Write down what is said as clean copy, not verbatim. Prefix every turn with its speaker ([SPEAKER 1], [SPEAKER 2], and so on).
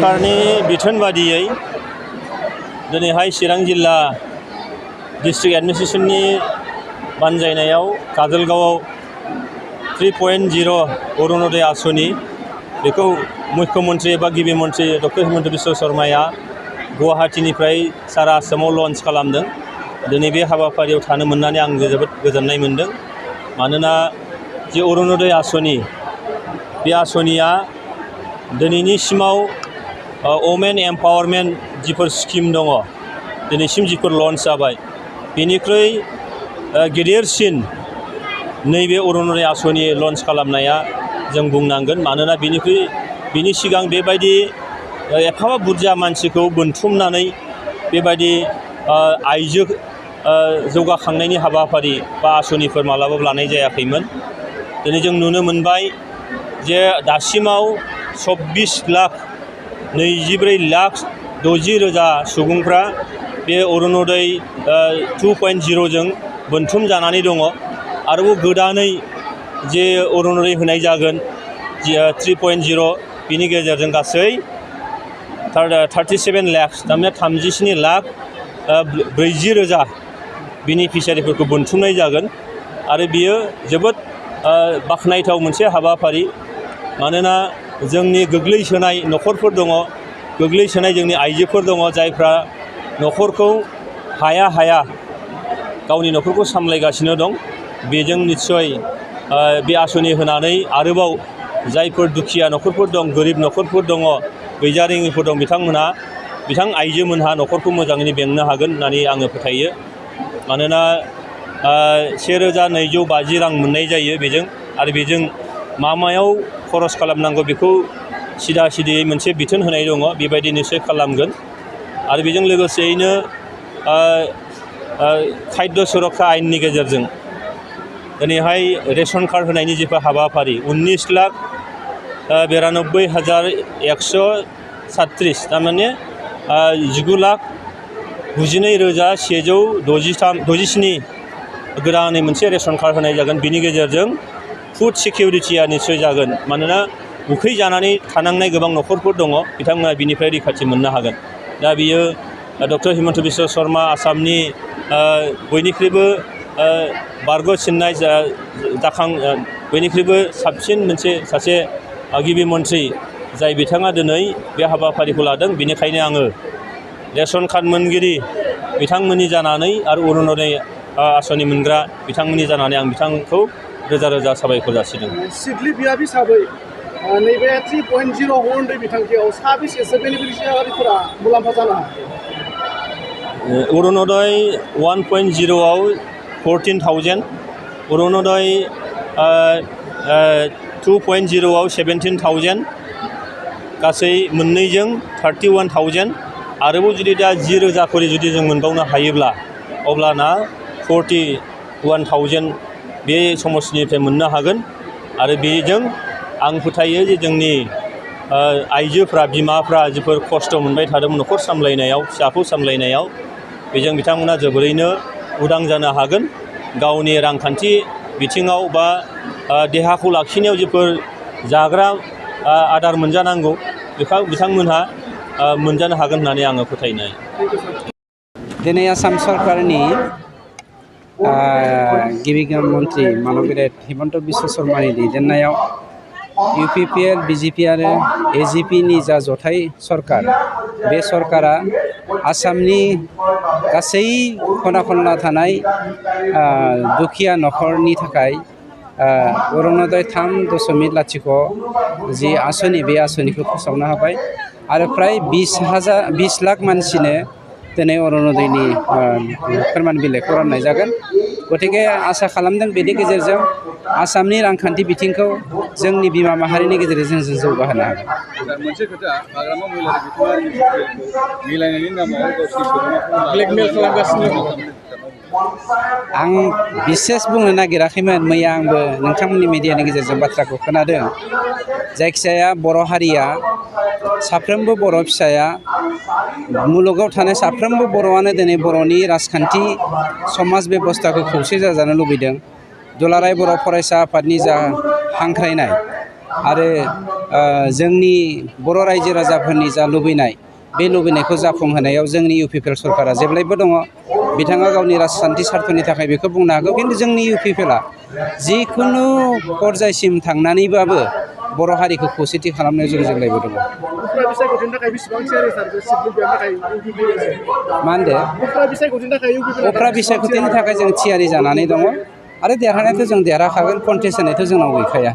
[SPEAKER 1] सरकारनि बिथोन बादियै दिनैहाय चिरां जिल्ला डिस्ट्रिक्ट एडमिनिस्ट्रेशननि बानजायनायाव काजलगावआव 3.0 अरुणोदय आसनि बेखौ मुख्यमंत्री एबा गिबि मन्थ्रि डक्टर हिमन्त बिश्व शर्माया गुवाहाटीनिफ्राय सारा आसामाव लन्च खालामदों। दिनै बे हाबाफारियाव थानो मोननानै आं जोबोद गोजोननाय मोनदों। मानोना जे अरुणोदय आसनि बे आसनिया दिनैनिसिमाव वमेन एम्पावारमेन्ट जिफोर स्किम दङ दिनैसिम जिफोर लन्च जाबाय बेनिख्रुइ गेदेरसिन नैबे अरुणोदय आसनि लन्च खालामनाया जों बुंनांगोन। मानोना बिनि सिगां बेबायदि एफाबां बुरजा मानसिखौ बोनथुमनानै बेबायदि आइजो जौगाखांनायनि हाबाफारि बा आसनिफोर मालाबाबो लानाय जायाखैमोन। दिनै जों नुनो मोनबाय जे दासिमाव 24,24,60,000 सुबुंफ्रा बे अरुणोदय 2.0 जों बोनथुम जानानै दङ। आरोबाव गोदानै जे अरुणोदय होनाय जागोन 3.0 बिनि गेजेरजों गासै 37 लाख थारमाने 37,40,000 बेनिफिसियारिफोरखौ बोनथुमनाय जागोन। आरो बियो जोबोद बाख्नायथाव मोनसे हाबाफारि। मानोना जोंनि गोग्लैसोनाय न'खरफोर दङ, गोग्लैसोनाय जोंनि आइजोफोर दङ जायफ्रा न'खरखौ हाया गावनि न'खरखौ सामलायगासिनो दं। बेजों निस्सय बे आसनि होनानै आरोबाव जायफोर दुखिया न'खरफोर दं, गोरिब न'खरफोर दङ, गैजारोङिफोर दं, बिथां आइजोमोनहा न'खरखौ मोजाङैनो बेंनो हागोन होननानै आङो फोथायो। मानोना 1,250 रां मोननाय जायो बेजों। आरो बेजों मायाव खरस खालामनांगौ बेखौ सिदा-सिदियै मोनसे बिथोन होनाय दङ, बेबायदि निस्सय खालामगोन। आरो बेजों लोगोसेयैनो खाद्य सुरक्षा आयेननि गेजेरजों दिनैहाय रेशन कार्ड होनायनि जिफोर हाबाफारि 19,92,137 थारमाने 19,99,167 गोदानै मोनसे रेशन कार्ड होनाय जागोन। बिनि गेजेरजों फुड सिकिउरिटिया निस्सय जागोन। मानोना उखै जानानै थानांनाय गोबां न'खरफोर दङ, बिथांमोना बिनिफ्राय रैखाथि मोननो हागोन। दा बियो डक्टर हिमन्त बिश्व शर्मा आसामनि बयनिख्रुइबो बारग'सिननाय बयनिख्रुइबो साबसिन सासे गिबि मन्थ्रि जाय बिथाङा दिनै बे हाबाफारिखौ लादों। बेनिखायनो आङो रेशन कार्ड मोनगिरि बिथांमोननि जानानै आरो अरुणोदय आसनि मोनग्रा बिथांमोननि जानानै आं बिथांखौ रोजा रोजा साबायखर जासिदों।
[SPEAKER 2] सिडली बियाब हिसाबै नैबे 3.0 अरुणोदय बिथांखियाव साबेसेसो बेनिफिसियारिफोरा मुलाम्फा जानो हायो?
[SPEAKER 1] अरुणोदय 1.0 आव 14,000, अरुणोदय 2.0 आव 17,000, गासै मोननैजों 31,000। आरोबाव जुदि दा 10,000 खरि जुदि जों मोनबावनो हायोब्ला अब्लाना 41,000 बे समस्थिनिफ्राय मोननो हागोन। आरो बेजों आं फोथायो जे जोंनि आइजोफ्रा, बिमाफ्रा जिफोर खस्थ' मोनबाय थादोंमोन न'खर सामलायनायाव, फिसाखौ सामलायनायाव, बेजों बिथांमोना जोबोरैनो उदां जानो हागोन। गावनि रांखान्थि बिथिङाव बा देहाखौ लाखिनायाव जिफोर जाग्रा आदार मोनजानांगौ बेखौ बिथांमोनहा मोनजानो हागोन होननानै आङो फोथायनाय।
[SPEAKER 3] दिनै आसाम सरकारनि गिबि मन्थ्रि माननीय हिमन्त बिश्व शर्मानि दैदेननायाव UPPL, BJP आरो AGPनि जा जथाय सरकार, बे सरकारा आसामनि गासै खना खनला थानाय दुखिया न'खरनि थाखाय अरुणोदय 3.0 जि आसनि, बे आसनिखौ फोसावनो हाबाय। आरो फ्राय 20 लाख मानसिनो दिनै अरुणोदयनि फोरमान बिलाइखौ राननाय जागोन। गतिके आसा खालामदों बेनि गेजेरजों आसामनि रांखान्थि बिथिंखौ जोंनि बिमा माहारिनि गेजेरजों जों जौगाहोनो हागोन।
[SPEAKER 4] मोनसे खोथा, हाग्रामा महिलारि बिथाङा मिलायनायनि नामाव गावसिनि ब्लेकमेल खालामगासिनो दं।
[SPEAKER 3] आं बिसेस बुंनो नागिराखैमोन, मैया आंबो नोंथांमोननि मिडियानि गेजेरजों बाथ्राखौ खोनादों। जायखिजाया बर' हारिया, साफ्रोमबो बर' फिसाया, मुलुगाव थानाय साफ्रोमबो बर'आनो दिनै बर'नि राजखान्थि समाज बेबस्थाखौ खौसे जाजानो लुबैदों। दुलाराय बर' फरायसा आफादनि जा हांख्रायनाय आरो जोंनि बर' रायजो राजाफोरनि जा लुबैनाय बे लुबैनायखौ जाफुंहोनायाव जोंनि UPPL सरकारा जेब्लायबो दङ। बिथाङा गावनि राजखान्थि सार्थनि थाखाय बेखौ बुंनो हागौ, खिन्थु जोंनि UPPLआ जिखुनु पर्यायसिम थांनानैबाबो बर' हारिखौ खौसेथि खालामनायाव जों जेब्लायबो दङ।
[SPEAKER 2] उफ्रा बिसायख'थिनि थाखाय बेसेबां थियारि सार सिटनि थाखाय
[SPEAKER 3] मा होनदो?
[SPEAKER 2] उफ्रा बिसायख'थिनि थाखाय UPPL
[SPEAKER 3] उफ्रा बिसायख'थिनि थाखाय जों थियारि जानानै दङ आरो देरहानायाथ' जों देरहाखागोन, कन्टेस्ट होनायथ' जोंनाव गैखाया।